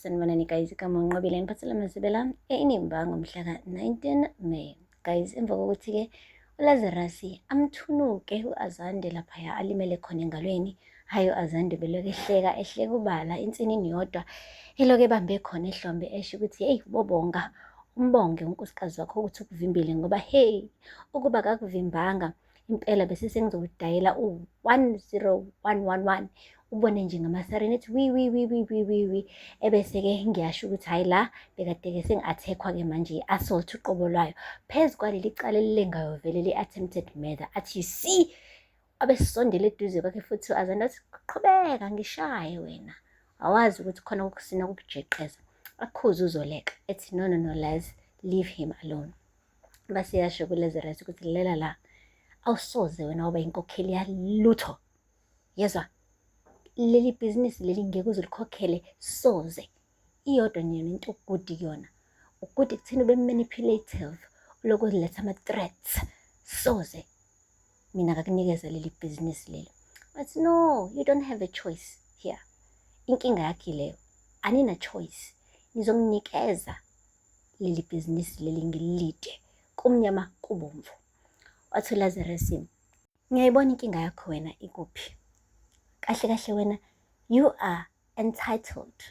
Sanibonani guys, igama uNqobile ngiphathela amazibela e-Inimba ngomhla ka-19 May. Guys, emva kokuthi-ke uLazarus amthunuke u-Azande laphaya alimele khona engalweni, hhayi u-Azande belokhu ehleka ehleka ubala insinini yodwa elokhu ebambe khona ehlombe esho ukuthi heyi bobonga umbonge unkosikazi wakho ukuthi ukuvimbile ngoba hey ukuba akakuvimbanga impela bese sengizowudayela u-10111 ubone nje ngamasarini ethi wi wi wi wi wi wi wi, ebese-ke ngiyasho ukuthi hhayi la bekade-ke sengi-attack-wa-ke manje i-assault uqobo lwayo phezu kwaleli cala elilengayo vele le-attempted murder. Athi you see, abesondele eduze kwakhe futhi u-Azanda athi qhubeka ngishaye wena, awazi ukuthi khona kokusina kukujeqeza. Akhuze uZoleka ethi no no no Laz, leave him alone. Base yasho kuLazarus ukuthi lela la, awusoze wena waba inkokheli yalutho, yezwa leli bhizinisi leli ngeke uze ulikhokhele soze. Iyodwa nje into ogudi kuyona, ugudi kuthini ube manipulative, ulokhu uletha ama-threats, soze mina ngakunikeza leli bhizinisi leli. Wathi no, you don't have a choice here, inkinga yakho leyo, anina choice, ngizonginikeza leli bhizinisi leli ngilide kumnyama kubomvu. Wathi uLazarus, ngiyayibona inkinga yakho wena ikuphi. Kahle kahle wena you are entitled.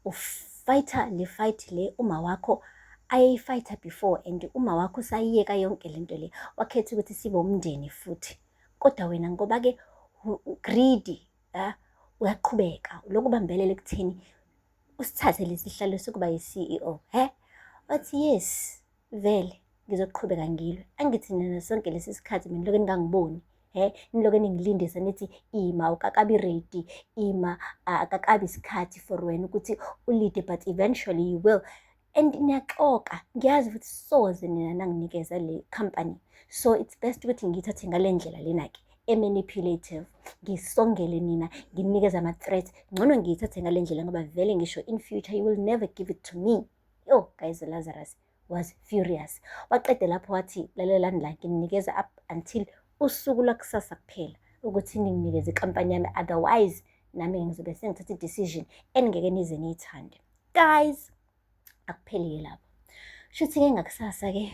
Ufayitha le fight le uma wakho ayeyifayitha before, and uma wakho usayiyeka yonke lento le, wakhetha ukuthi sibe umndeni futhi. Kodwa wena ngoba-ke greedy, uyaqhubeka lokhu ubambelela ekutheni usithathe lesi sihlalo sokuba yi-CEO, he? Wathi yes, vele ngizoqhubeka ngilwe. Angithi nina sonke lesi sikhathi mina lokho ningangiboni, he? Nilokhu ningilindisa nithi ima ukakabi ready, ima akakabi isikhathi for wena ukuthi ulide, but eventually you will. And niyaxoka, ngiyazi futhi soze nina nanginikeza le company. So it's best ukuthi ngiyithathe ngale ndlela lena-ke e-manipulative, ngisongele nina, nginikeze ama-threat. Ngcono ngiyithathe ngale ndlela ngoba vele ngisho in future you will never give it to me. Yo guys, Lazarus was furious. Waqede lapho wathi lalelani la, ngininikeza up until usuku lwakusasa kuphela ukuthi ninginikeze inkampani yami, otherwise nami ngizobe sengithatha i-decision eningeke nize niyithande. Guys, akupheli-ke lapho. Shuthi-ke ngakusasa-ke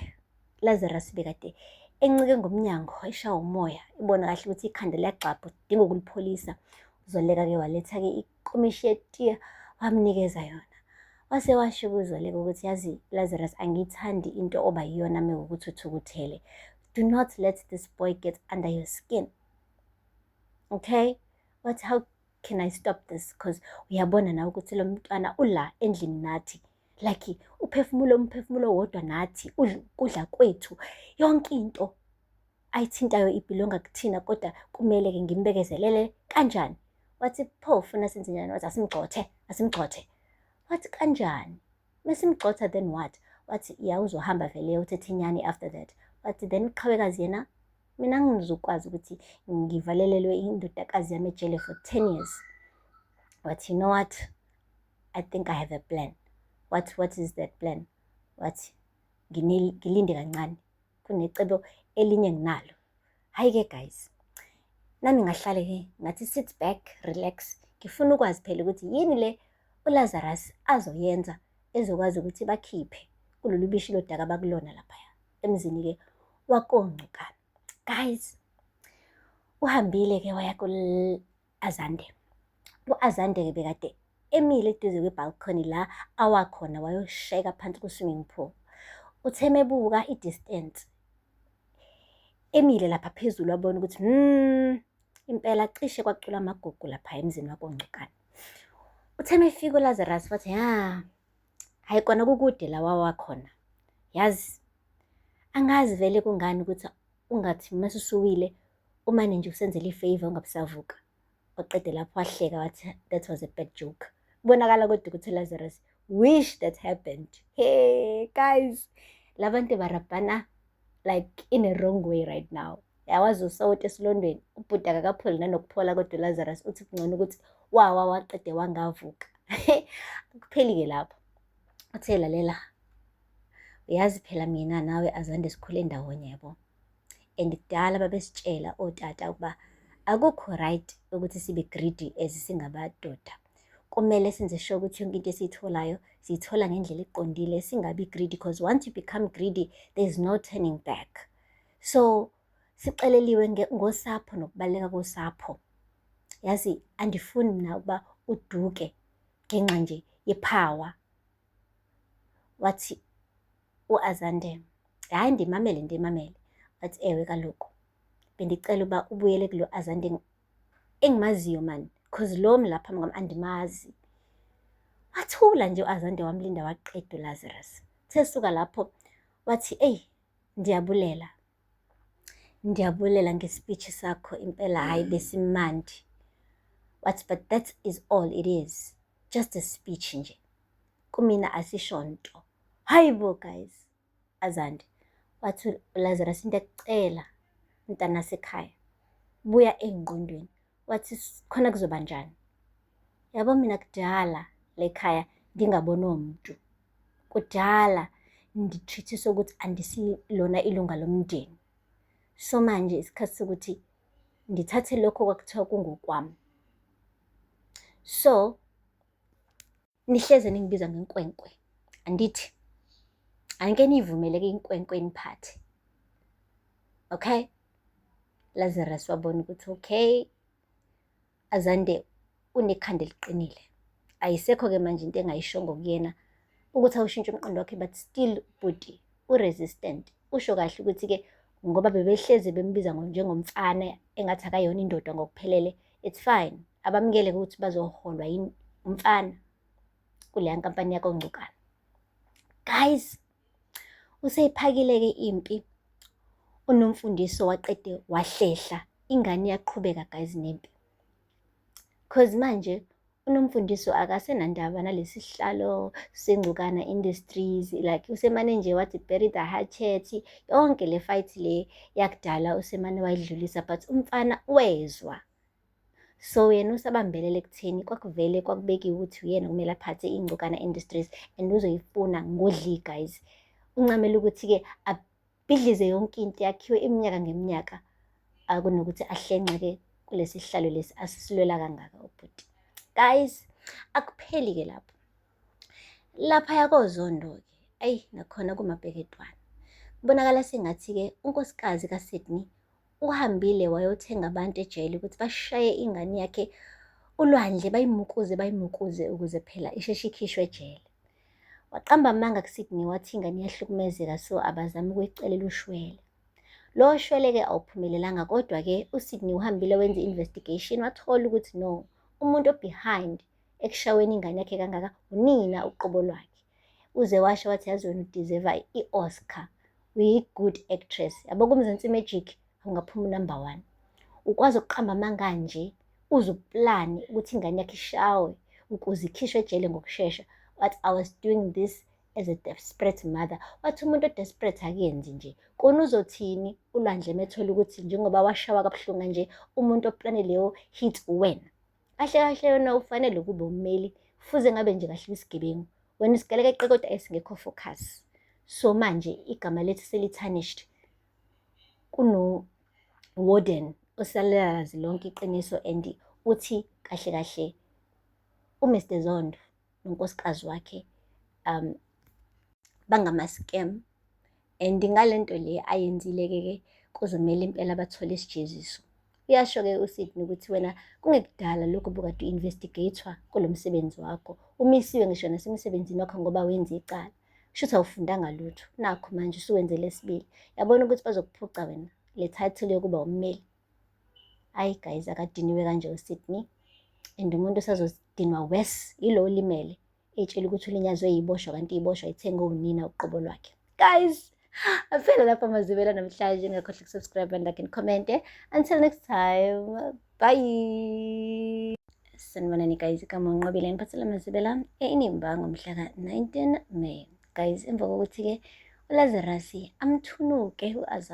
Lazarus bekade encike ngomnyango eshawa umoya, ebona kahle ukuthi ikhanda liyagxabha, udinga ukulipholisa. Uzoleka-ke waletha-ke ikomishi yetiye wamnikeza yona. Wase washo kuZoleka ukuthi yazi Lazarus, angiyithandi into oba yiyona mewukuthi uthukuthele. Do not let this boy get under your skin. Okay? What, how can I stop this? Because uyabona nawe ukuthi lo mntwana ula endlini nathi. Like uphefumulo umphefumulo wodwa nathi, ukudla kwethu, yonke into ayithintayo ibhilonga kuthina, kodwa kumele-ke ngimbekezelele kanjani? Wathi pho ufuna senze njani? Wathi asimgxothe, asimgxothe. Wathi kanjani? Mesimgxotha then what? Wathi ya uzohamba vele uthethe inyani after that. Wathi then uqhawekazi yena mina ngizokwazi ukuthi ngivalelelwe indodakazi yami ejele for 10 years. Wathi you know what? I think I have a plan. What is that plan? Wathi ngilinde kancane, kunecebo elinye nginalo. Hhayi-ke guys, nami ngahlale-ke ngathi sit back, relax. Ngifuna ukwazi phela ukuthi yini le uLazarus azoyenza ezokwazi ukuthi bakhiphe kulolu bishi lodaka abakulona laphaya emzini-ke wakoNgcukana. Guys, uhambile-ke waya ku-Azande. U-Azande-ke bekade emile eduze kwe-balcony la awakhona wayosheka phansi ku-swimming pool. Uthe mebuka i-distance emile lapha phezulu wabona ukuthi impela cishe kwacula amagugu lapha emzini wakoNgcukana. Uthe mefika uLazarus wathi ha, hayi kona kukude la wawakhona. Yazi angazi vele kungani ukuthi ungathi mase usuwile umane nje usenzela i-favor ungabusavuka. Waqede lapho wahleka wathi that was a bad joke. Kubonakala kodwa ukuthi Lazarus wish that happened. Hey guys, labantu barabhana like in a wrong way right now. Yawazi usawoti esilondweni, ubhuti akakapholi nanokuphola, kodwa uLazarus uthi kungcono ukuthi wawa waqede wangavuka. Akupheli-ke lapho. Uthe lalela, uyazi phela mina nawe Azande sikhule ndawonye yabo. And kudala babesitshela otata ukuba akukho right ukuthi sibe greedy as singabadoda. Kumele senze sure ukuthi yonke into esiyitholayo siyithola ngendlela eqondile, singabi greedy, because once you become greedy, there is no turning back. So sixeleliwe ngosapho nokubaluleka kosapho. Yazi, andifuni mina ukuba uduke ngenxa nje ye-power. Wathi u-Azande, hhayi, ndimamele, ndimamele. Wathi, ewe kaloku, bendicela uba ubuyele kulo Azande engimaziyo mani, 'cause lo lapha phambi kwami andimazi. Wathula nje u-Azande, wamlinda waqeda uLazarus. Uthe esuka lapho wathi, eyi, ndiyabulela, ndiyabulela nge-speech sakho impela, hhayi, besimnandi. Wathi, but that is all it is, just a speech nje. Kumina asisho nto. Hayi bo guys, Azande. Wathi uLazarus, ngiyacela mntanasekhaya, buya engqondweni. Wathi khona kuzoba njani? Yabo, mina kudala lekhaya ngingaboni muntu. Kudala ndi-treat-iswa ukuthi andisilona ilunga lomndeni. So manje isikhathi sokuthi ngithathe lokho kwakuthiwa kungokwami. So nihleze ningibiza ngenkwenkwe, andithi? Angike niyivumele-ke inkwenkwe iniphathe. Okay? Lazarus wabona ukuthi okay, Azande unekhanda eliqinile. Ayisekho-ke manje into engayishongo kuyena ukuthi awushintshe umqondo wakhe, but still bhuti u-resistant. Usho kahle ukuthi-ke ngoba bebehlezi bembiza njengomfana engathi akayona indoda ngokuphelele, it's fine. Abamukele ukuthi bazoholwa umfana kuleya nkampani yakoNgcukana. Guys, useyiphakile-ke impi uNomfundiso, waqede wahlehla, ingane iyaqhubeka guys nempi. 'Cause manje uNomfundiso akasenandaba nalesi sihlalo seNgcukana Industries, like usemane nje wathi bury the hatchet, yonke le fight le yakudala usemane wayidlulisa, but umfana wezwa. So yena usabambelela ekutheni kwakuvele kwakubekiwe ukuthi uyena kumele aphathe iNgcukana Industries and uzoyifuna ngodli guys. Uncamela ukuthi-ke abhidlize yonke into yakhiwe iminyaka ngeminyaka kunokuthi ahlenxeke kulesi sihlalo lesi asisilwela kangaka ubhuti. Guys, akupheli-ke lapho. Laphaya koZondo-ke, eyi, nakhona kumabheketwane. Kubonakala sengathi-ke unkosikazi kaSydney uhambile wayothenga abantu ejele ukuthi bashaye ingane yakhe ulwandle, bayimukuze bayimukuze ukuze phela isheshe ikhishwe ejele. Waqamba amanga kuSydney, wathi ingane iyahlukumezeka, so abazame ukuyicelela ushwele. Lo shwele-ke awuphumelelanga, kodwa-ke uSydney uhambile wenza i-investigation, wathola ukuthi no, umuntu o-behind ekushaweni ingane yakhe kangaka unina uqobo lwakhe. Uze washo wathi, yazi wena u-deserve i-Oscar, uyi-good actress. Yabo, kuMzansi Magic ungaphuma u-number one. Ukwazi ukuqamba amanga nje, uze u-plan-e ukuthi ingane yakhe ishawe ukuze ikhishwe ejele ngokushesha. Wathi, I was doing this as a desperate mother. Wathi umuntu o-desperate akuyenzi nje. Kona uzothini uLwandle methola ukuthi njengoba washawa kabuhlungu kanje, umuntu o-plan-e leyo hit wena? Kahle kahle wena ufanele ukuba ummeli, fuze ngabe nje kahle isigebengu. Wena usigelekeqe kodwa esingekho focus. So manje igama lethu seli-tarnished. Kuno-warden osalazi lonke iqiniso and uthi kahle kahle uMr Zondo nonkosikazi wakhe bangama-scam and ngale nto le ayenzile-ke ke kuzomele impela bathole isijeziso. Uyasho-ke uSydney ukuthi wena kungekudala lokhu bukade u-investigate-wa kulo msebenzi wakho, umisiwe ngisho nasemsebenzini wakho ngoba wenza icala. Kushuthi awufundanga lutho, nakho manje usuwenze lesibili. Yabona ukuthi bazokuphuca wena le title yokuba ummeli. Hhayi guys, akadiniwe kanje uSydney and umuntu osazodinwa worse yilo olimele ey'tshela ukuthi ulinyazwe yiboshwa, kanti iboshwa ithengwe unina uqobo lwakhe. Guys, aphela lapha amazibela namhlanje. Ngakhohlwa uku-subscribe and like and comment. Until next time, bye. Sanibonani guys, igama uNqobile, ngiphathela amazibela e-Inimba ngomhla ka-19 May. Guys, emva kokuthi-ke uLazarus amthunuke u-Azar